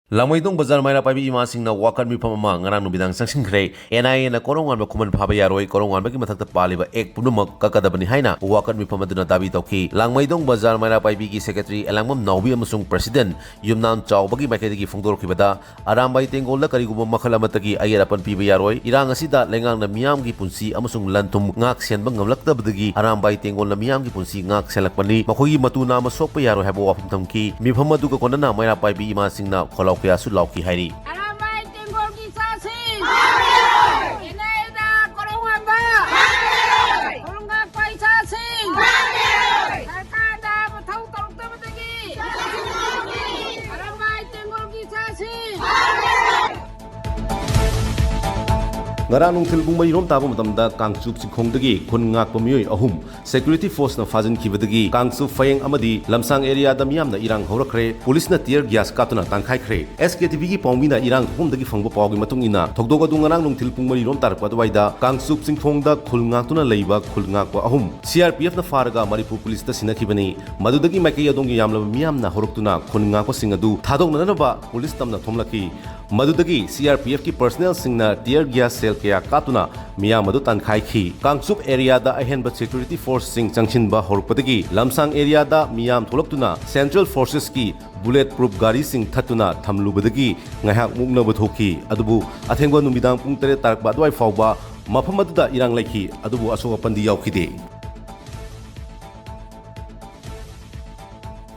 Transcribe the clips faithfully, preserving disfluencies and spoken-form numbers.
ꯂꯥꯡꯃꯩꯗꯣꯡ ꯕꯖꯥꯔ ꯃꯩꯔꯥ ꯄꯥꯏꯕꯤ ꯏꯃꯥꯁꯤꯡꯅ ꯋꯥꯀꯠ ꯃꯤꯐꯝ ꯑꯃ ꯉꯔꯥꯡ ꯅꯨꯃꯤꯗꯥꯡ ꯆꯪꯁꯤꯟꯈ꯭ꯔꯦ꯫ ꯑꯦꯟ ꯑꯥꯏ ꯑꯦꯅ ꯀꯣꯔꯧꯉꯥꯟꯕ ꯈꯨꯃꯟ ꯐꯥꯕ ꯌꯥꯔꯣꯏ, ꯀꯣꯔꯧꯉꯥꯟꯕꯒꯤ ꯃꯊꯛꯇ ꯄꯥꯜꯂꯤꯕ ꯑꯦꯛ ꯄꯨꯝꯅꯃꯛ ꯀꯛꯀꯗꯕꯅꯤ ꯍꯥꯏꯅ ꯋꯥꯀꯠ ꯃꯤꯐꯝ ꯑꯗꯨꯅ ꯗꯥꯕꯤ ꯇꯧꯈꯤ꯫ ꯂꯥꯡꯃꯩꯗꯣꯡ ꯕꯖꯥꯔ ꯃꯩꯔꯥ ꯄꯥꯏꯕꯤꯒꯤ ꯁꯦꯀ꯭ꯔꯦꯇꯔꯤ ꯑꯦꯂꯥꯡꯕꯝ ꯅꯥꯎꯕꯤ ꯑꯃꯁꯨꯡ ꯄ꯭ꯔꯁꯤꯗꯦꯟ ꯌꯨꯝꯅꯥꯝ ꯆꯥꯎꯕꯒꯤ ꯃꯥꯏꯀꯩꯗꯒꯤ ꯐꯣꯡꯗꯣꯔꯛꯈꯤꯕꯗ, ꯑꯔꯥꯝꯕꯥꯏ ꯇꯦꯡꯒꯣꯜꯗ ꯀꯔꯤꯒꯨꯝꯕ ꯃꯈꯜ ꯑꯃꯠꯇꯒꯤ ꯑꯌꯦꯠ ꯑꯄꯟ ꯄꯤꯕ ꯌꯥꯔꯣꯏ꯫ ꯏꯔꯥꯡ ꯑꯁꯤꯗ ꯂꯩꯉꯥꯛꯅ ꯃꯤꯌꯥꯝꯒꯤ ꯄꯨꯟꯁꯤ ꯑꯃꯁꯨꯡ ꯂꯟ ꯊꯨꯝ ꯉꯥꯛ ꯁꯦꯟꯕ ꯉꯝꯂꯛꯇꯕꯗꯒꯤ ꯑꯔꯥꯝꯕꯥꯏ ꯇꯦꯡꯒꯣꯜꯅ ꯃꯤꯌꯥꯝꯒꯤ ꯄꯨꯟꯁꯤ ꯉꯥꯛ ꯁꯦꯜꯂꯛꯄꯅꯤ꯫ ꯃꯈꯣꯏꯒꯤ ꯃꯇꯨ ꯅꯥꯝꯃ ꯁꯣꯛꯄ ꯌꯥꯔꯣꯏ ꯍꯥꯏꯕ ꯋꯥꯐꯝ ꯊꯝꯈꯤ꯫ ꯃꯤꯐꯝ ꯑꯗꯨꯒ ꯀꯣꯟꯅꯅ ꯃꯩꯔꯥ ꯄꯥꯏꯕꯤ ꯏꯃꯥꯁꯤꯡꯅ ꯈꯣꯜꯂꯥꯎ ꯀꯌꯥꯁꯨ ꯂꯥꯎꯈꯤ ꯍꯥꯏꯔꯤ꯫ ꯑꯔꯥꯝꯕꯥꯏ ꯇꯦꯡꯒꯣꯜꯒꯤ ꯏꯆꯥꯁꯤꯡ! ꯑꯦꯟ ꯑꯥꯏ ꯑꯦꯗ ꯀꯣꯔꯧꯉꯥꯟꯕ! ꯈꯨꯜ ꯉꯥꯛꯄ ꯏꯆꯥꯁꯤꯡ! ꯁꯔꯀꯥꯔꯅ ꯃꯊꯧ ꯇꯧꯔꯛꯇꯕꯗꯒꯤ ꯑꯔꯥꯝꯕꯥꯏ ꯇꯦꯡꯒꯣꯜꯒꯤ ꯏꯆꯥꯁꯤꯡ! ꯉꯔꯥꯡ ꯅꯨꯡꯊꯤꯜ ꯄꯨꯡ ꯃꯔꯤꯔꯣꯝ ꯇꯥꯕ ꯃꯇꯝꯗ ꯀꯥꯡꯆꯨꯞ ꯆꯤꯡꯈꯣꯡꯗꯒꯤ ꯈꯨꯟ ꯉꯥꯛꯄ ꯃꯤꯑꯣꯏ ꯑꯍꯨꯝ ꯁꯦꯀ꯭ꯌꯨꯔꯤꯇꯤ ꯐꯣꯔꯁꯅ ꯐꯥꯖꯤꯟꯈꯤꯕꯗꯒꯤ ꯀꯥꯡꯆꯨꯞ ꯐꯌꯦꯡ ꯑꯃꯗꯤ ꯂꯝꯁꯥꯡ ꯑꯦꯔꯤꯌꯥꯗ ꯃꯤꯌꯥꯝꯅ ꯏꯔꯥꯡ ꯍꯧꯔꯛꯈ꯭ꯔꯦ꯫ ꯄꯨꯂꯤꯁꯅ ꯇꯤꯌꯔ ꯒ꯭ꯌꯥꯁ ꯀꯥꯞꯇꯨꯅ ꯇꯥꯟꯈꯥꯏꯈ꯭ꯔꯦ꯫ ꯑꯦꯁ ꯀꯦ ꯇꯤ ꯚꯤꯒꯤ ꯄꯥꯎꯃꯤꯅ ꯏꯔꯥꯡ ꯊꯣꯛꯐꯝꯗꯒꯤ ꯐꯪꯕ ꯄꯥꯎꯒꯤ ꯃꯇꯨꯡ ꯏꯟꯅ, ꯊꯧꯗꯣꯛ ꯑꯗꯨ ꯉꯔꯥꯡ ꯅꯨꯡꯊꯤꯜ ꯄꯨꯡ ꯃꯔꯤꯔꯣꯝ ꯇꯥꯔꯛꯄ ꯑꯗꯨꯋꯥꯏꯗ ꯀꯥꯡꯆꯨꯞ ꯆꯤꯡꯈꯣꯡꯗ ꯈꯨꯜ ꯉꯥꯛꯇꯨꯅ ꯂꯩꯕ ꯈꯨꯜ ꯉꯥꯛꯄ ꯑꯍꯨꯝ ꯁꯤ ꯑꯥꯔ ꯄꯤ ꯑꯦꯐꯅ ꯐꯥꯔꯒ ꯃꯔꯤꯄꯨꯔ ꯄꯨꯂꯤꯁꯇ ꯁꯤꯟꯅꯈꯤꯕꯅꯤ꯫ ꯃꯗꯨꯗꯒꯤ ꯃꯥꯏꯀꯩ ꯑꯗꯣꯝꯒꯤ ꯌꯥꯝꯂꯕ ꯃꯤꯌꯥꯝꯅ ꯍꯧꯔꯛꯇꯨꯅ ꯈꯨꯟ ꯉꯥꯛꯄꯁꯤꯡ ꯑꯗꯨ ꯊꯥꯗꯣꯛꯅꯅꯕ ꯄꯨꯂꯤꯁ ꯇꯝꯅ ꯊꯣꯝꯂꯛꯈꯤ꯫ ꯃꯗꯨꯗꯒꯤ ꯁꯤ ꯑꯥꯔ ꯄꯤ ꯑꯦꯐꯀꯤ ꯄꯔꯁꯅꯦꯜꯁꯤꯡꯅ ꯇꯤꯌꯔ ꯒ꯭ꯌꯥꯁ ꯁꯦꯜ ꯀꯌꯥ ꯀꯥꯞꯇꯨꯅ ꯃꯤꯌꯥꯝ ꯑꯗꯨ ꯇꯥꯟꯈꯥꯏꯈꯤ꯫ ꯀꯥꯡꯆꯨꯞ ꯑꯦꯔꯤꯌꯥꯗ ꯑꯍꯦꯟꯕ ꯁꯦꯀ꯭ꯌꯨꯔꯤꯇꯤ ꯐꯣꯔꯁꯁꯤꯡ ꯆꯪꯁꯤꯟꯕ ꯍꯧꯔꯛꯄꯗꯒꯤ ꯂꯝꯁꯥꯡ ꯑꯦꯔꯤꯌꯥꯗ ꯃꯤꯌꯥꯝ ꯊꯣꯛꯂꯛꯇꯨꯅ ꯁꯦꯟꯇ꯭ꯔꯦꯜ ꯐꯣꯔꯁꯦꯁꯀꯤ ꯕꯨꯂꯦꯠ ꯄ꯭ꯔꯨꯐ ꯒꯥꯔꯤꯁꯤꯡ ꯊꯠꯇꯨꯅ ꯊꯝꯂꯨꯕꯗꯒꯤ ꯉꯥꯏꯍꯥꯛ ꯃꯨꯛꯅꯕ ꯊꯣꯛꯈꯤ꯫ ꯑꯗꯨꯕꯨ ꯑꯊꯦꯡꯕ ꯅꯨꯃꯤꯗꯥꯡ ꯄꯨꯡ ꯇꯔꯦꯠ ꯇꯥꯔꯛꯄ ꯑꯗꯨꯋꯥꯏ ꯐꯥꯎꯕ ꯃꯐꯝ ꯑꯗꯨꯗ ꯏꯔꯥꯡ ꯂꯩꯈꯤ꯫ ꯑꯗꯨꯕꯨ ꯑꯁꯣꯛ ꯑꯄꯟꯗꯤ ꯌꯥꯎꯈꯤꯗꯦ꯫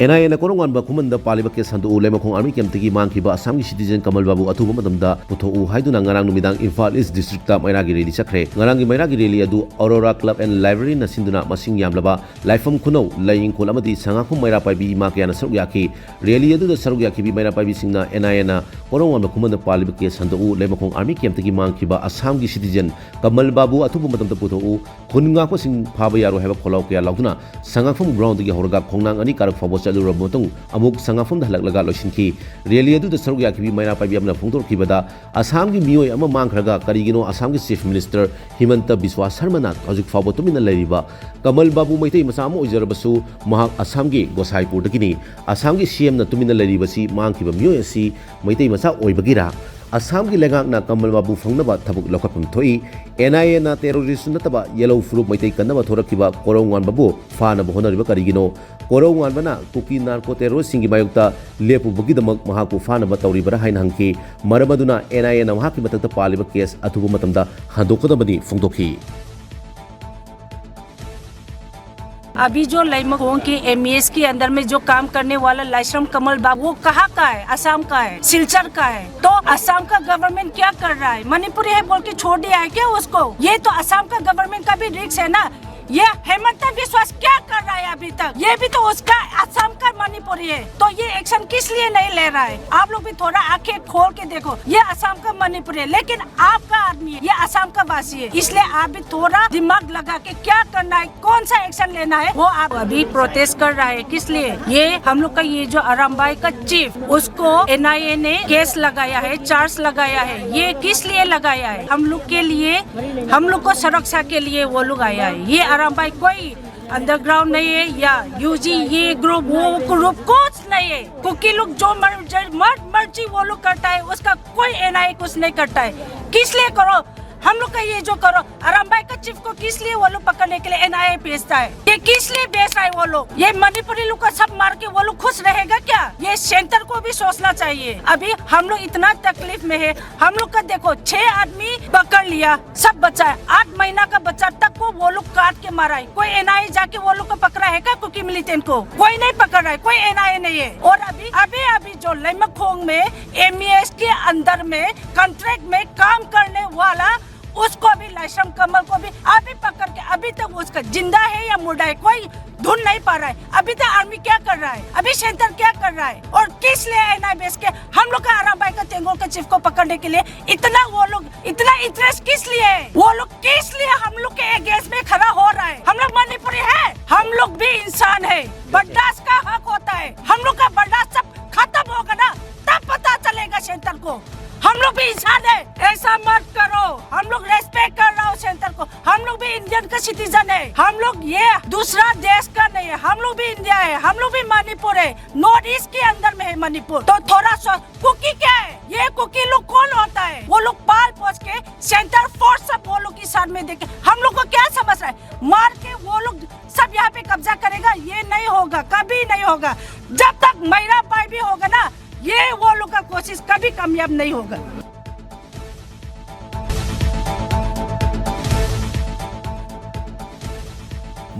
ꯑꯦꯟ ꯑꯥꯏ ꯑꯦꯅ ꯀꯣꯔꯧꯉꯥꯟꯕ ꯈꯨꯃꯟꯗ ꯄꯥꯜꯂꯤꯕ ꯀꯦꯁ ꯍꯟꯗꯣꯛꯎ, ꯂꯩꯃꯈꯣꯡ ꯑꯥꯔꯃꯤ ꯀꯦꯝꯞꯇꯒꯤ ꯃꯥꯡꯈꯤꯕ ꯑꯁꯥꯝꯒꯤ ꯁꯤꯇꯤꯖꯦꯟ ꯀꯃꯜ ꯕꯥꯕꯨ ꯑꯊꯨꯕ ꯃꯇꯝꯗ ꯄꯨꯊꯣꯛꯎ ꯍꯥꯏꯗꯨꯅ ꯉꯔꯥꯡ ꯅꯨꯃꯤꯗꯥꯡ ꯏꯝꯐꯥꯜ ꯏꯁ ꯗꯤꯁꯇ꯭ꯔꯤꯛꯇ ꯃꯩꯔꯥꯒꯤ ꯔꯦꯂꯤ ꯆꯠꯈ꯭ꯔꯦ꯫ ꯉꯔꯥꯡꯒꯤ ꯃꯩꯔꯥꯒꯤ ꯔꯦꯂꯤ ꯑꯗꯨ ꯑꯧꯔꯣꯔꯥ ꯀ꯭ꯂꯕ ꯑꯦꯟ ꯂꯥꯏꯕ꯭ꯔꯦꯔꯤꯅ ꯁꯤꯟꯗꯨꯅ ꯃꯁꯤꯡ ꯌꯥꯝꯂꯕ ꯂꯥꯏꯐꯝ ꯈꯨꯅꯧ, ꯂꯩ ꯏꯪꯈꯣꯜ ꯑꯃꯗꯤ ꯁꯉꯥꯛꯐꯝ ꯃꯩꯔꯥ ꯄꯥꯏꯕꯤ ꯏꯃꯥ ꯀꯌꯥꯅ ꯁꯔꯨꯛ ꯌꯥꯈꯤ꯫ ꯔꯦꯂꯤ ꯑꯗꯨꯗ ꯁꯔꯨꯛ ꯌꯥꯈꯤꯕꯤ ꯃꯩꯔꯥ ꯄꯥꯏꯕꯤꯁꯤꯡꯅ ꯑꯦꯟ ꯑꯥꯏ ꯑꯦꯅ ꯀꯣꯔꯧꯉꯥꯟꯕ ꯈꯨꯃꯟꯗ ꯄꯥꯜꯂꯤꯕ ꯀꯦꯁ ꯍꯟꯗꯣꯛꯎ, ꯂꯩꯃꯈꯣꯡ ꯑꯥꯔꯃꯤ ꯀꯦꯝꯞꯇꯒꯤ ꯃꯥꯡꯈꯤꯕ ꯑꯁꯥꯝꯒꯤ ꯁꯤꯇꯤꯖꯦꯟ ꯀꯃꯜ ꯕꯥꯕꯨ ꯑꯊꯨꯕ ꯃꯇꯝꯗ ꯄꯨꯊꯣꯛꯎ, ꯈꯨꯟ ꯉꯥꯛꯄꯁꯤꯡ ꯐꯥꯕ ꯌꯥꯔꯣꯏ ꯍꯥꯏꯕ ꯈꯣꯜꯂꯥꯎ ꯀꯌꯥ ꯂꯥꯎꯗꯨꯅ ꯁꯉꯥꯛꯐꯝ ꯒ꯭ꯔꯥꯎꯟꯗꯒꯤ ꯍꯧꯔꯒ ꯈꯣꯡꯅꯥꯡ ꯑꯅꯤ ꯀꯥꯔꯛ ꯐꯥꯎꯕ ꯆꯠ ꯆꯠꯂꯨꯔꯕ ꯃꯇꯨꯡ ꯑꯃꯨꯛ ꯁꯉꯥꯐꯝꯗ ꯍꯜꯂꯛꯂꯒ ꯂꯣꯏꯁꯤꯟꯈꯤ꯫ ꯔꯦꯂꯤ ꯑꯗꯨꯗ ꯁꯔꯨꯛ ꯌꯥꯈꯤꯕꯤ ꯃꯩꯔꯥ ꯄꯥꯏꯕꯤ ꯑꯃꯅ ꯐꯣꯡꯗꯣꯔꯛꯈꯤꯕꯗ, ꯑꯁꯥꯝꯒꯤ ꯃꯤꯑꯣꯏ ꯑꯃ ꯃꯥꯡꯈ꯭ꯔꯒ ꯀꯔꯤꯒꯤꯅꯣ ꯑꯁꯥꯝꯒꯤ Chief Minister ꯍꯤꯃꯟꯇ ꯕꯤꯁ꯭ꯋꯥ ꯁꯔꯃꯅ ꯍꯧꯖꯤꯛ ꯐꯥꯎꯕ ꯇꯨꯃꯤꯟꯅ ꯂꯩꯔꯤꯕ? ꯀꯃꯜ ꯕꯥꯕꯨ ꯃꯩꯇꯩ ꯃꯆꯥ ꯑꯃ ꯑꯣꯏꯖꯔꯕꯁꯨ, ꯃꯍꯥꯛ ꯑꯁꯥꯝꯒꯤ ꯒꯣꯁꯥꯏꯄꯨꯔꯗꯒꯤꯅꯤ꯫ ꯑꯁꯥꯝꯒꯤ C M ꯅ ꯇꯨꯃꯤꯟꯅ ꯂꯩꯔꯤꯕꯁꯤ ꯃꯥꯡꯈꯤꯕ ꯃꯤꯑꯣꯏ ꯑꯁꯤ ꯃꯩꯇꯩ ꯃꯆꯥ ꯑꯣꯏꯕꯒꯤꯔꯥ? ꯑꯁꯥꯝꯒꯤ ꯂꯩꯉꯥꯛꯅ ꯀꯃꯜ ꯕꯥꯕꯨ ꯐꯪꯅꯕ ꯊꯕꯛ ꯂꯧꯈꯠꯐꯝ ꯊꯣꯛꯏ꯫ N I A ꯅ terrorist ꯅꯠꯇꯕ ꯌꯦꯂꯧ ꯐꯨꯔꯨꯞ ꯃꯩꯇꯩ ꯀꯟꯅꯕ ꯊꯣꯔꯛꯈꯤꯕ ꯀꯣꯔꯧ ꯉꯥꯟꯕꯕꯨ ꯐꯥꯅꯕ ꯍꯣꯠꯅꯔꯤꯕ ꯀꯔꯤꯒꯤꯅꯣ? ꯀꯣꯔꯧ ꯉꯥꯟꯕꯅ ꯀꯨꯀꯤ narco terrorist ꯁꯤꯡꯒꯤ ꯃꯥꯌꯣꯛꯇ ꯂꯦꯞꯄꯨꯕꯒꯤꯗꯃꯛ ꯃꯍꯥꯛꯄꯨ ꯐꯥꯅꯕ ꯇꯧꯔꯤꯕꯔꯥ ꯍꯥꯏꯅ ꯍꯪꯈꯤ꯫ ꯃꯔꯝ ꯑꯗꯨꯅ N I A ꯅ ꯃꯍꯥꯛꯀꯤ ꯃꯊꯛꯇ ꯄꯥꯜꯂꯤꯕ case ꯑꯊꯨꯕ ꯃꯇꯝꯗ ꯍꯟꯗꯣꯛꯀꯗꯕꯅꯤ ꯐꯣꯡꯗꯣꯛꯈꯤ꯫ अभी जो लैमखोंग के M E S के अंदर में जो काम करने वाला लाइसम कमल बाबू, वो कहाँ का है? असम का है, सिलचर का है। तो असम का गवर्नमेंट क्या कर रहा है? मणिपुरी है बोल के छोड़ दिया है क्या उसको? ये तो असम का गवर्नमेंट का भी रिस्क है ना। ये हेमंत विश्वास क्या कर रहा है अभी तक? ये भी तो उसका, असम का मणिपुरी है, तो ये एक्शन किस लिए नहीं ले रहा है? आप लोग भी थोड़ा आंखें खोल के देखो, ये असम का मणिपुरी है, लेकिन आपका आदमी है, ये असम का वासी है, इसलिए आप भी थोड़ा दिमाग लगा के क्या करना है, कौन सा एक्शन लेना है, वो आप। अभी प्रोटेस्ट कर रहा है, किस लिए? ये हम लोग का, ये जो अरामबाई का चीफ, उसको N I A ने केस लगाया है, चार्ज लगाया है। ये किस लिए लगाया है? हम लोग के लिए, हम लोग को सुरक्षा के लिए वो लोग आया है। ये अरामबाई कोई अंडरग्राउंड नहीं है या U G, ये ग्रुप, वो ग्रुप कुछ नहीं है। कुकी लोग जो मर-, जो मर्द मर्जी वो लोग करता है, उसका कोई N I A कुछ नहीं करता है। किस लिए करो? हम लोग का ये जो करो, अरामबाई का चीफ को किस लिए वो लोग पकड़ने के लिए N I A भेजता है? ये किस लिए भेज रहा है वो लोग? ये मणिपुरी लोग को सब मार के वो लोग खुश रहेगा क्या? ये सेंटर को भी सोचना चाहिए। अभी हम लोग इतना तकलीफ में है, हम लोग का देखो, छह आदमी पकड़ लिया, सब बच्चा है, आठ महीना का बच्चा तक को वो लोग काट के मारा है। कोई N I A जाके वो लोग को पकड़ा है क्या, कुकी मिलिटेंट को? कोई नहीं पकड़ रहा है, कोई N I A नहीं है। और अभी, अभी, अभी जो लैमखोंग में M E S के अंदर में कॉन्ट्रैक्ट में काम करने वाला उसको भी, लाइसम कमल को भी अभी पकड़ के, अभी तक उसका जिंदा है या मुर्दा है, कोई ढूंढ नहीं पा रहा है। अभी तक आर्मी क्या कर रहा है, अभी सेंटर क्या कर रहा है, और किस लिए एनआईबीएस के हम लोग का आराम भाई का तेंगोल के चीफ को पकड़ने के लिए इतना वो लोग, इतना इंटरेस्ट किस लिए है? वो लोग किस लिए हम लोग के अगेंस्ट में खड़ा हो रहा है? हम लोग मणिपुरी है, हम लोग भी इंसान है, बर्दाश्त का हक होता है। हम लोग का बर्दाश्त सब खत्म होगा ना, तब पता चलेगा सेंटर को। हम लोग भी इंसान है, ऐसा मत करो। हम लोग रेस्पेक्ट कर रहा हो सेंटर को। हम लोग भी इंडियन का सिटीजन है, हम लोग ये दूसरा देश का नहीं है, हम लोग भी इंडिया है, हम लोग भी मणिपुर है, नॉर्थ ईस्ट के अंदर में है मणिपुर। तो थोड़ा सा कुकी क्या है, ये कुकी लोग कौन होता है? वो लोग पाल पोस के सेंटर फोर्स सब वो लोग के साथ में देखे, हम लोग को क्या समझ रहा है? मार के वो लोग सब यहाँ पे कब्जा करेगा, ये नहीं होगा, कभी नहीं होगा। जब तक मेरा भाई भी होगा ना, ये वो लोग का कोशिश कभी कामयाब नहीं होगा।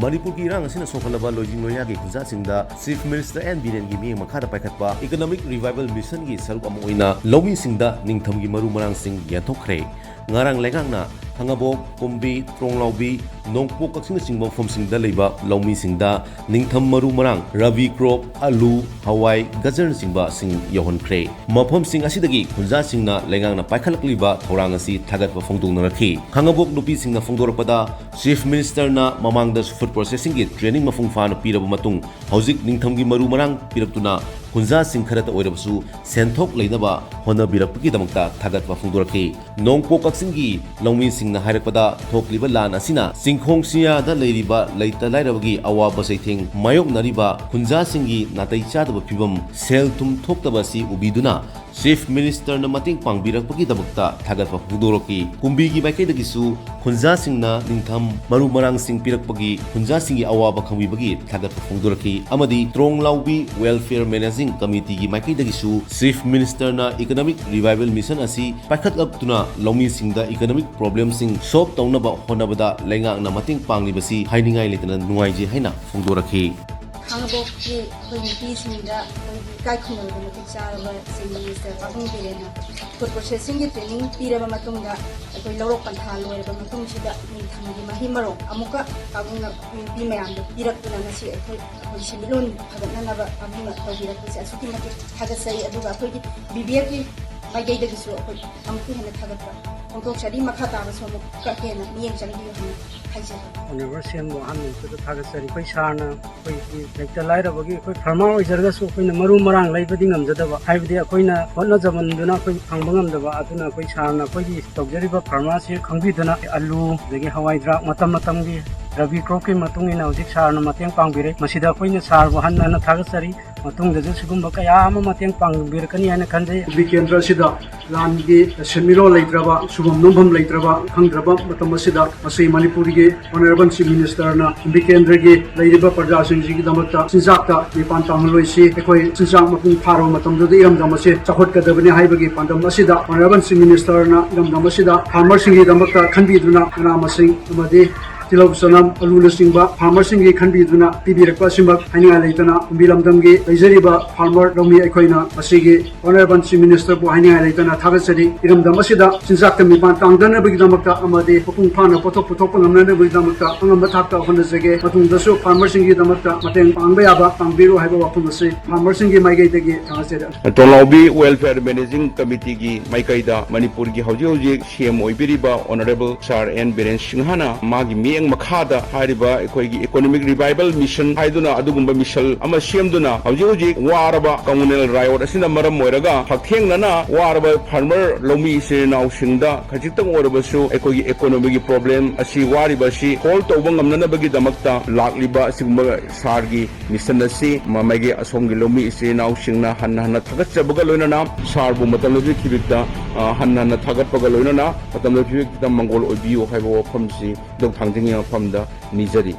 ꯃꯅꯤꯄꯨꯔꯒꯤ ꯏꯔꯥꯡ ꯑꯁꯤꯅ ꯁꯣꯛꯍꯜꯂꯕ ꯂꯣꯏꯖꯤꯡ ꯂꯣꯏꯌꯥꯒꯤ ꯈꯨꯟꯖꯥꯁꯤꯡꯗ ꯆꯤꯐ ꯃꯤꯅꯤꯁꯇꯔ ꯑꯦꯟ ꯕꯤꯔꯦꯟꯒꯤ ꯃꯤꯠꯌꯦꯡ ꯃꯈꯥꯗ ꯄꯥꯏꯈꯠꯄ ꯏꯀꯣꯅꯣꯃꯤꯛ ꯔꯤꯚꯥꯏꯕꯦꯜ ꯃꯤꯁꯟꯒꯤ ꯁꯔꯨꯛ ꯑꯃ ꯑꯣꯏꯅ ꯂꯧꯃꯤꯁꯤꯡꯗ ꯅꯤꯡꯊꯝꯒꯤ ꯃꯔꯨ ꯃꯔꯥꯡꯁꯤꯡ ꯌꯦꯟꯊꯣꯛꯈ꯭ꯔꯦ꯫ ꯉꯔꯥꯡ ꯂꯩꯉꯥꯛꯅ ꯈꯥꯉꯕꯣꯛ, ꯀꯨꯝꯕꯤ, ꯇ꯭ꯔꯣꯡꯂꯥꯎꯕꯤ, ꯅꯣꯡꯄꯣꯛ ꯀꯛꯆꯤꯡꯅꯆꯤꯡꯕ ꯃꯐꯝꯁꯤꯡꯗ ꯂꯩꯕ ꯂꯧꯃꯤꯁꯤꯡꯗ ꯅꯤꯡꯊꯝ ꯃꯔꯨ ꯃꯔꯥꯡ, ꯔꯕꯤ ꯀ꯭ꯔꯣꯞ, ꯑꯂꯨ, ꯍꯋꯥꯏ, ꯒꯖꯔꯅꯆꯤꯡꯕꯁꯤꯡ ꯌꯧꯍꯟꯈ꯭ꯔꯦ꯫ ꯃꯐꯝꯁꯤꯡ ꯑꯁꯤꯗꯒꯤ ꯈꯨꯟꯖꯥꯁꯤꯡꯅ ꯂꯩꯉꯥꯛꯅ ꯄꯥꯏꯈꯠꯂꯛꯂꯤꯕ ꯊꯧꯔꯥꯡ ꯑꯁꯤ ꯊꯥꯒꯠꯄ ꯐꯣꯡꯗꯣꯛꯅꯔꯛꯈꯤ꯫ ꯈꯥꯉꯕꯣꯛ ꯅꯨꯄꯤꯁꯤꯡꯅ ꯐꯣꯡꯗꯣꯔꯛꯄꯗ, ꯆꯤꯐ ꯃꯤꯅꯤꯁꯇꯔꯅ ꯃꯃꯥꯡꯗꯁꯨ ꯐꯨꯗ ꯄ꯭ꯔꯣꯁꯦꯁꯤꯡꯒꯤ ꯇ꯭ꯔꯦꯅꯤꯡ ꯃꯄꯨꯡ ꯐꯥꯅ ꯄꯤꯔꯕ ꯃꯇꯨꯡ ꯍꯧꯖꯤꯛ ꯅꯤꯡꯊꯝꯒꯤ ꯃꯔꯨ ꯃꯔꯥꯡ ꯄꯤꯔꯛꯇꯨꯅ ꯈꯨꯟꯖꯥꯁꯤꯡ ꯈꯔꯇ ꯑꯣꯏꯔꯕꯁꯨ ꯁꯦꯟꯊꯣꯛ ꯂꯩꯅꯕ ꯍꯣꯠꯅꯕꯤꯔꯛꯄꯒꯤꯗꯃꯛꯇ ꯊꯥꯒꯠꯄ ꯐꯣꯡꯗꯣꯔꯛꯈꯤ꯫ ꯅꯣꯡꯄꯣꯛ ꯀꯛꯆꯤꯡꯒꯤ ꯂꯧꯃꯤꯁꯤꯡꯅ ꯍꯥꯏꯔꯛꯄꯗ, ꯊꯣꯛꯂꯤꯕ ꯂꯥꯟ ꯑꯁꯤꯅ ꯆꯤꯡꯈꯣꯡ ꯆꯤꯌꯥꯗ ꯂꯩꯔꯤꯕ ꯂꯩꯇ ꯂꯥꯏꯔꯕꯒꯤ ꯑꯋꯥꯕ ꯆꯩꯊꯦꯡ ꯃꯥꯌꯣꯛꯅꯔꯤꯕ ꯈꯨꯟꯖꯥꯁꯤꯡꯒꯤ ꯅꯥꯇꯩ ꯆꯥꯗꯕ ꯐꯤꯚꯝ, ꯁꯦꯜ ꯊꯨꯝ ꯊꯣꯛꯇꯕ ꯑꯁꯤ ꯎꯕꯤꯗꯨꯅ ꯆꯤꯐ ꯃꯤꯅꯤꯁꯇꯔꯅ ꯃꯇꯦꯡ ꯄꯥꯡꯕꯤꯔꯛꯄꯒꯤꯗꯃꯛꯇ ꯊꯥꯒꯠꯄ ꯐꯣꯡꯗꯣꯔꯛꯈꯤ꯫ ꯀꯨꯝꯕꯤꯒꯤ ꯃꯥꯏꯀꯩꯗꯒꯤꯁꯨ ꯈꯨꯟꯖꯥꯁꯤꯡꯅ ꯅꯤꯡꯊꯝ ꯃꯔꯨ ꯃꯔꯥꯡꯁꯤꯡ ꯄꯤꯔꯛꯄꯒꯤ ꯈꯨꯟꯖꯥꯁꯤꯡꯒꯤ ꯑꯋꯥꯕ ꯈꯪꯕꯤꯕꯒꯤ ꯊꯥꯒꯠꯄ ꯐꯣꯡꯗꯣꯔꯛꯈꯤ ꯑꯃꯗꯤ ꯇ꯭ꯔꯣꯡꯂꯥꯎꯕꯤ ꯋꯦꯜꯐꯤꯌꯔ ꯃꯦꯅꯦꯖꯤꯡ ꯀꯃꯤꯇꯤꯒꯤ ꯃꯥꯏꯀꯩꯗꯒꯤꯁꯨ ꯆꯤꯐ ꯃꯤꯅꯤꯁꯇꯔꯅ ꯏꯀꯣꯅꯣꯃꯤꯛ ꯔꯤꯚꯥꯏꯕꯦꯜ ꯃꯤꯁꯟ ꯑꯁꯤ ꯄꯥꯏꯈꯠꯂꯛꯇꯨꯅ ꯂꯧꯃꯤꯁꯤꯡꯗ ꯏꯀꯣꯅꯣꯃꯤꯛ ꯄ꯭ꯔꯣꯕ꯭ꯂꯦꯝꯁꯤꯡ ꯁꯣꯜꯕ ꯇꯧꯅꯕ ꯍꯣꯠꯅꯕꯗ ꯂꯩꯉꯥꯛꯅ ꯃꯇꯦꯡ ꯄꯥꯡꯂꯤꯕꯁꯤ ꯍꯥꯏꯅꯤꯡꯉꯥꯏ ꯂꯩꯇꯅ ꯅꯨꯡꯉꯥꯏꯖꯩ ꯍꯥꯏꯅ ꯐꯣꯡꯗꯣꯔꯛꯈꯤ꯫ ꯈꯥꯉꯕꯣꯛꯀꯤ ꯑꯩꯈꯣꯏ ꯅꯨꯄꯤꯁꯤꯡꯗ ꯑꯩꯈꯣꯏꯒꯤ ꯏꯀꯥꯏ ꯈꯨꯝꯅꯕꯗ ꯃꯇꯤꯛ ꯆꯥꯔꯕ ꯆꯤꯐ ꯃꯤꯅꯤꯁꯇꯔ ꯄꯥꯕꯨꯡ ꯕꯤꯔꯦꯟꯅ ꯐꯨꯗ ꯄ꯭ꯔꯣꯁꯦꯁꯤꯡꯒꯤ ꯇ꯭ꯔꯦꯅꯤꯡ ꯄꯤꯔꯕ ꯃꯇꯨꯡꯗ, ꯑꯩꯈꯣꯏ ꯂꯧꯔꯣꯛ ꯄꯟꯊꯥ ꯂꯣꯏꯔꯕ ꯃꯇꯨꯡꯁꯤꯗ ꯅꯤꯡꯊꯝꯒꯤ ꯃꯍꯩ ꯃꯔꯣꯡ ꯑꯃꯨꯛꯀ ꯄꯥꯕꯨꯡꯅ ꯑꯩꯈꯣꯏ ꯅꯨꯄꯤ ꯃꯌꯥꯝꯗ ꯄꯤꯔꯛꯇꯨꯅ ꯉꯁꯤ ꯑꯩꯈꯣꯏ ꯑꯩꯈꯣꯏ ꯁꯦꯟꯃꯤꯠꯂꯣꯟ ꯐꯒꯠꯅꯅꯕ ꯄꯥꯕꯨꯡꯅ ꯇꯧꯕꯤꯔꯛꯄꯁꯦ ꯑꯁꯨꯛꯀꯤ ꯃꯇꯤꯛ ꯊꯥꯒꯠꯆꯩ꯫ ꯑꯗꯨꯒ ꯑꯩꯈꯣꯏꯒꯤ ꯕꯤ ꯕꯤ ꯑꯦꯐꯀꯤ ꯃꯥꯏꯀꯩꯗꯒꯤꯁꯨ ꯑꯩꯈꯣꯏ ꯑꯃꯨꯛꯀ ꯍꯦꯟꯅ ꯊꯥꯒꯠꯄ ꯐꯣꯡꯗꯣꯛꯆꯔꯤ꯫ ꯃꯈꯥ ꯇꯥꯕꯁꯨ ꯑꯃꯨꯛꯀ ꯍꯦꯟꯅ ꯃꯤꯠꯌꯦꯡ ꯆꯪꯕꯤꯌꯨ ꯍꯥꯏꯅ ꯍꯥꯏꯖꯔꯤ꯫ ꯑꯣꯅꯔꯦꯕꯜ ꯁꯤ ꯑꯦꯝꯕꯨ ꯑꯍꯥꯟꯕ ꯃꯛꯇꯗ ꯊꯥꯒꯠꯆꯔꯤ꯫ ꯑꯩꯈꯣꯏ ꯁꯥꯔꯅ ꯑꯩꯈꯣꯏꯒꯤ ꯂꯩꯇ ꯂꯥꯏꯔꯕꯒꯤ, ꯑꯩꯈꯣꯏ ꯐꯥꯔꯃꯔ ꯑꯣꯏꯖꯔꯒꯁꯨ ꯑꯩꯈꯣꯏꯅ ꯃꯔꯨ ꯃꯔꯥꯡ ꯂꯩꯕꯗꯤ ꯉꯝꯖꯗꯕ, ꯍꯥꯏꯕꯗꯤ ꯑꯩꯈꯣꯏꯅ ꯍꯣꯠꯅꯖꯃꯟꯗꯨꯅ ꯑꯩꯈꯣꯏ ꯐꯪꯕ ꯉꯝꯗꯕ꯫ ꯑꯗꯨꯅ ꯑꯩꯈꯣꯏ ꯁꯥꯔꯅ ꯑꯩꯈꯣꯏꯒꯤ ꯇꯧꯖꯔꯤꯕ ꯐꯥꯔꯃꯔꯁꯤ ꯈꯪꯕꯤꯗꯨꯅ, ꯑꯂꯨ ꯑꯗꯒꯤ ꯍꯋꯥꯏ ꯊ꯭ꯔꯥꯛ ꯃꯇꯝ ꯃꯇꯝꯒꯤ ꯔꯕꯤ ꯀ꯭ꯔꯣꯞꯀꯤ ꯃꯇꯨꯡ ꯏꯟꯅ ꯍꯧꯖꯤꯛ ꯁꯥꯔꯅ ꯃꯇꯦꯡ ꯄꯥꯡꯕꯤꯔꯦ꯫ ꯃꯁꯤꯗ ꯑꯩꯈꯣꯏꯅ ꯁꯥꯔꯕꯨ ꯍꯟꯅ ꯍꯟꯅ ꯊꯥꯒꯠꯆꯔꯤ꯫ ꯃꯇꯨꯡꯗꯁꯨ ꯁꯤꯒꯨꯝꯕ ꯀꯌꯥ ꯑꯃ ꯃꯇꯦꯡ ꯄꯥꯡꯕꯤꯔꯛꯀꯅꯤ ꯍꯥꯏꯅ ꯈꯟꯖꯩ꯫ ꯀꯨꯝꯕꯤ ꯀꯦꯟꯗ꯭ꯔ ꯑꯁꯤꯗ ꯂꯥꯟꯒꯤ ꯁꯦꯟꯃꯤꯠꯂꯣꯟ ꯂꯩꯇ꯭ꯔꯕ, ꯁꯨꯐꯝ ꯅꯣꯝꯐꯝ ꯂꯩꯇ꯭ꯔꯕ, ꯈꯪꯗ꯭ꯔꯕ ꯃꯇꯝ ꯑꯁꯤꯗ ꯃꯁꯤ ꯃꯅꯤꯄꯨꯔꯒꯤ ꯑꯣꯅꯔꯦꯕꯜ ꯆꯤꯐ ꯃꯤꯅꯤꯁꯇꯔꯅ ꯀꯨꯝꯕꯤ ꯀꯦꯟꯗ꯭ꯔꯒꯤ ꯂꯩꯔꯤꯕ ꯄ꯭ꯔꯖꯥꯁꯤꯡꯁꯤꯒꯤꯗꯃꯛꯇ ꯆꯤꯟꯖꯥꯛꯇ ꯃꯤꯄꯥꯟ ꯇꯥꯡꯍꯜꯂꯣꯏꯁꯤ, ꯑꯩꯈꯣꯏ ꯆꯤꯟꯖꯥꯛ ꯃꯄꯨꯡ ꯐꯥꯔꯕ ꯃꯇꯝꯗꯨꯗ ꯏꯔꯝꯗꯝ ꯑꯁꯤ ꯆꯥꯎꯈꯠꯀꯗꯕꯅꯤ ꯍꯥꯏꯕꯒꯤ ꯄꯥꯟꯗꯝ ꯑꯁꯤꯗ ꯑꯣꯅꯔꯦꯕꯜ ꯆꯤꯐ ꯃꯤꯅꯤꯁꯇꯔꯅ ꯏꯔꯝꯗꯝ ꯑꯁꯤꯗ ꯐꯥꯔꯃꯔꯁꯤꯡꯒꯤꯗꯃꯛꯇ ꯈꯟꯕꯤꯗꯨꯅ ꯃꯅꯥ ꯃꯁꯤꯡ ꯑꯃꯗꯤ ꯇꯤꯜꯍꯧ ꯆꯅꯝ, ꯑꯂꯨꯅꯆꯤꯡꯕ ꯐꯥꯔꯃꯔꯁꯤꯡꯒꯤ ꯈꯟꯕꯤꯗꯨꯅ ꯄꯤꯕꯤꯔꯛꯄ ꯑꯁꯤꯃꯛ ꯍꯥꯏꯅꯤꯡꯉꯥꯏ ꯂꯩꯇꯅ, ꯀꯨꯝꯕꯤ ꯂꯝꯗꯝꯒꯤ ꯂꯩꯖꯔꯤꯕ ꯐꯥꯔꯃꯔ ꯂꯧꯃꯤ ꯑꯩꯈꯣꯏꯅ ꯃꯁꯤꯒꯤ ꯑꯣꯅꯔꯦꯕꯜ ꯆꯤꯐ ꯃꯤꯅꯤꯁꯇꯔꯕꯨ ꯍꯥꯏꯅꯤꯡꯉꯥꯏ ꯂꯩꯇꯅ ꯊꯥꯒꯠꯆꯔꯤ꯫ ꯏꯔꯝꯗꯝ ꯑꯁꯤꯗ ꯆꯤꯟꯖꯥꯛꯇ ꯃꯤꯄꯥꯟ ꯇꯥꯡꯗꯅꯕꯒꯤꯗꯃꯛꯇ ꯑꯃꯗꯤ ꯃꯄꯨꯡ ꯐꯥꯅ ꯄꯣꯠꯊꯣꯛ ꯄꯨꯊꯣꯛꯄ ꯉꯝꯅꯅꯕꯒꯤꯗꯃꯛꯇ ꯑꯉꯝꯕ ꯊꯥꯛꯇ ꯍꯣꯠꯅꯖꯒꯦ꯫ ꯃꯇꯨꯡꯗꯁꯨ ꯐꯥꯔꯃꯔꯁꯤꯡꯒꯤꯗꯃꯛꯇ ꯃꯇꯦꯡ ꯄꯥꯡꯕ ꯌꯥꯕ ꯄꯥꯡꯕꯤꯔꯨ ꯍꯥꯏꯕ ꯋꯥꯐꯝ ꯑꯁꯤ ꯐꯥꯔꯃꯔꯁꯤꯡꯒꯤ ꯃꯥꯏꯀꯩꯗꯒꯤ ꯊꯥꯒꯠꯆꯔꯤ꯫ ꯇꯣꯂꯥꯎꯕꯤ ꯋꯦꯜꯐꯤꯌꯥꯔ ꯃꯦꯅꯦꯖꯤꯡ ꯀꯃꯤꯇꯤꯒꯤ ꯃꯥꯏꯀꯩꯗ ꯃꯅꯤꯄꯨꯔꯒꯤ ꯍꯧꯖꯤꯛ ꯍꯧꯖꯤꯛ ꯁꯤ ꯑꯦꯝ ꯑꯣꯏꯕꯤꯔꯤꯕ ꯑꯣꯅꯔꯦꯕꯜ ꯁꯥꯔ ꯑꯦꯟ ꯕꯤꯔꯦꯟ ꯁꯤꯡꯍꯅ ꯃꯥꯒꯤ ꯃꯤꯠꯌꯦꯡ ꯃꯈꯥꯗ ꯍꯥꯏꯔꯤꯕ ꯑꯩꯈꯣꯏꯒꯤ ꯏꯀꯣꯅꯣꯃꯤꯛ ꯔꯤꯚꯥꯏꯕꯜ ꯃꯤꯁꯟ ꯍꯥꯏꯗꯨꯅ ꯑꯗꯨꯒꯨꯝꯕ ꯃꯤꯁꯟ ꯑꯃ ꯁꯦꯝꯗꯨꯅ ꯍꯧꯖꯤꯛ ꯍꯧꯖꯤꯛ ꯋꯥꯔꯕ ꯀꯝꯃꯨꯅꯦꯜ ꯔꯥꯏꯑꯣꯠ ꯑꯁꯤꯅ ꯃꯔꯝ ꯑꯣꯏꯔꯒ ꯍꯛꯊꯦꯡꯅꯅ ꯋꯥꯔꯕ ꯐꯥꯔꯃꯔ ꯂꯧꯃꯤ ꯏꯆꯤꯜ ꯏꯅꯥꯎꯁꯤꯡꯗ ꯈꯖꯤꯛꯇꯪ ꯑꯣꯏꯔꯕꯁꯨ ꯑꯩꯈꯣꯏꯒꯤ ꯏꯀꯣꯅꯣꯃꯤꯒꯤ ꯄ꯭ꯔꯣꯕ꯭ꯂꯦꯝ ꯑꯁꯤ, ꯋꯥꯔꯤꯕ ꯑꯁꯤ ꯁꯣꯜꯕ ꯇꯧꯕ ꯉꯝꯅꯅꯕꯒꯤꯗꯃꯛꯇ ꯂꯥꯛꯂꯤꯕ ꯑꯁꯤꯒꯨꯝꯕ ꯁꯥꯔꯒꯤ ꯃꯤꯁꯟ ꯑꯁꯤ ꯃ-, ꯃꯥꯏꯀꯩ ꯑꯁꯣꯝꯒꯤ ꯂꯧꯃꯤ ꯏꯆꯤꯜ ꯏꯅꯥꯎꯁꯤꯡꯅ ꯍꯟꯅ ꯍꯟꯅ ꯊꯥꯒꯠꯆꯕꯒ ꯂꯣꯏꯅꯅ ꯁꯥꯔꯕꯨ ꯃꯇꯝ ꯂꯦꯞꯄꯤꯈꯤꯕꯗ, ꯑ, ꯍꯟꯅ ꯍꯟꯅ ꯊꯥꯒꯠꯄꯒ ꯂꯣꯏꯅꯅ ꯃꯇꯝ ꯂꯦꯞꯄꯤꯈꯤꯕꯗ ꯃꯪꯒꯣꯜ ꯑꯣꯏꯕꯤꯌꯨ ꯍꯥꯏꯕ ꯋꯥꯐꯝꯁꯤ ꯏꯙꯧ ꯊꯥꯡꯖꯤꯡꯒꯤ ꯃꯐꯝꯗ ꯅꯤꯖꯔꯤ꯫